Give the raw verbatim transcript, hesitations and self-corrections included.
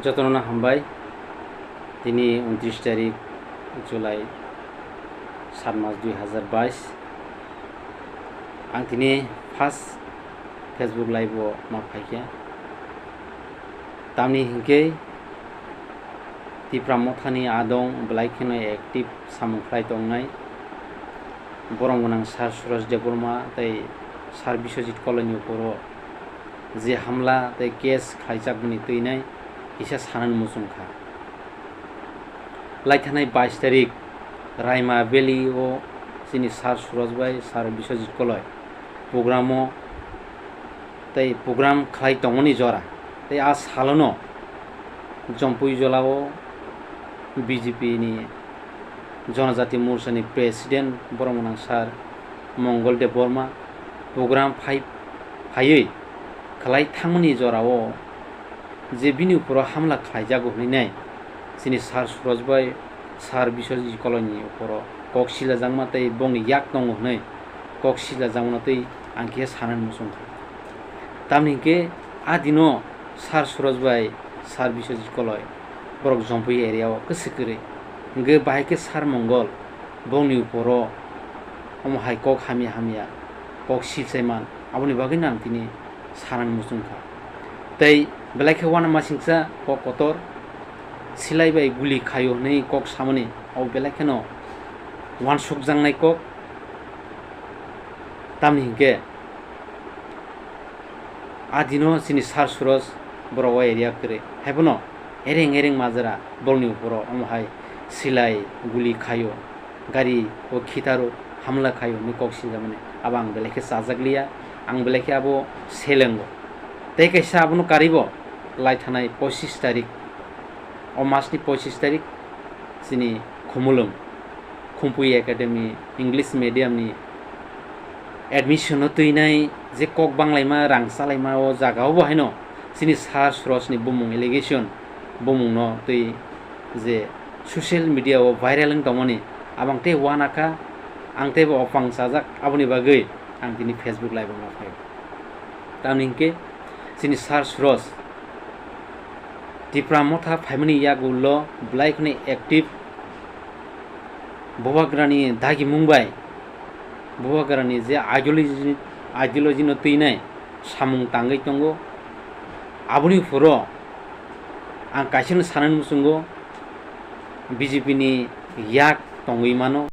Jotono hambai. Tini untris tarik July, sat mas dui hazar bais. Ang tini first Facebook live o ma phaikha. Tamni hinkhe Tipra Mothani adong belai kheno active samung khlai tongnai. Borom gwnang Sir Suraj Debbarma tei Sir Biswajit Koloi ni uporo je hamla tei case khlaijak bini twinai kisa sanani muchung kha. Laithanai bais tarik Raima Valley o chini Sir Suraj bai Sir Biswajit Koloi program o tei program khlai tongmani jora tei a salono Jompui Jola o B J P ni Jonojati Morcha ni President Borom gwnang Sir Mongol Debbarma program phai phaiwi khlai thangmani jora o je bini uporo hamla khlaijago hwnwi nai chini Sir Suraj bai Sir Biswajit Koloi ni uporo kok silajakma tei bongni yak tongo hwnwi kok silajakmano tei ang khe sanani muchung kha. Tamni hinkhe a dino Sir Suraj bai Sir Biswajit Koloi borok Jompui area o kwswk kwrwi hinkhe bahai khe Sir Mongol bongni uporo omo hai kok hamya hamya kok silsai man, aboni bagwino ang tini sanani muchung kha. Tei belai khe uanamasingcha kok kotor, silai bai guli khaio hwnwi kok samani, abo belai kheno uansukjaknai kok. Tamni hinkhe a dino chini Sir Suraj borok o area kwrwi, haiphano ereng ereng majra borokni uporo omo hai silai guli khaio. Gari o khitaro hamla khaio hwnwi kok sijakmani, abo ang belai khe chajakliya, ang belai khe abo selengo. Tei kaisa abono karibo lai thanai pochis tarik, o masni pochis tarik chini Khumulwng Khumpui Academy English medium ni admission no twinai je kok banglaima rang chalaima o jaga o bo haino chini Sir Suraj ni bumung allegation bumung no twi je social media o viral wng tongmani, abang tei uanakha, ang tei bo opang chajak, aboni bagwi ang tini Facebook live o ma phaio. Tamni hinkhe chini Sir Suraj Tipra Motha phaimani yagulo belai kheno active, Bubagrani dagimung bai Bubagrani je ideology, ideology no twinai samung tangwi tongo. Aboni phuro ang kaisano sanani muchungo, B J P ni yak tongwi mano.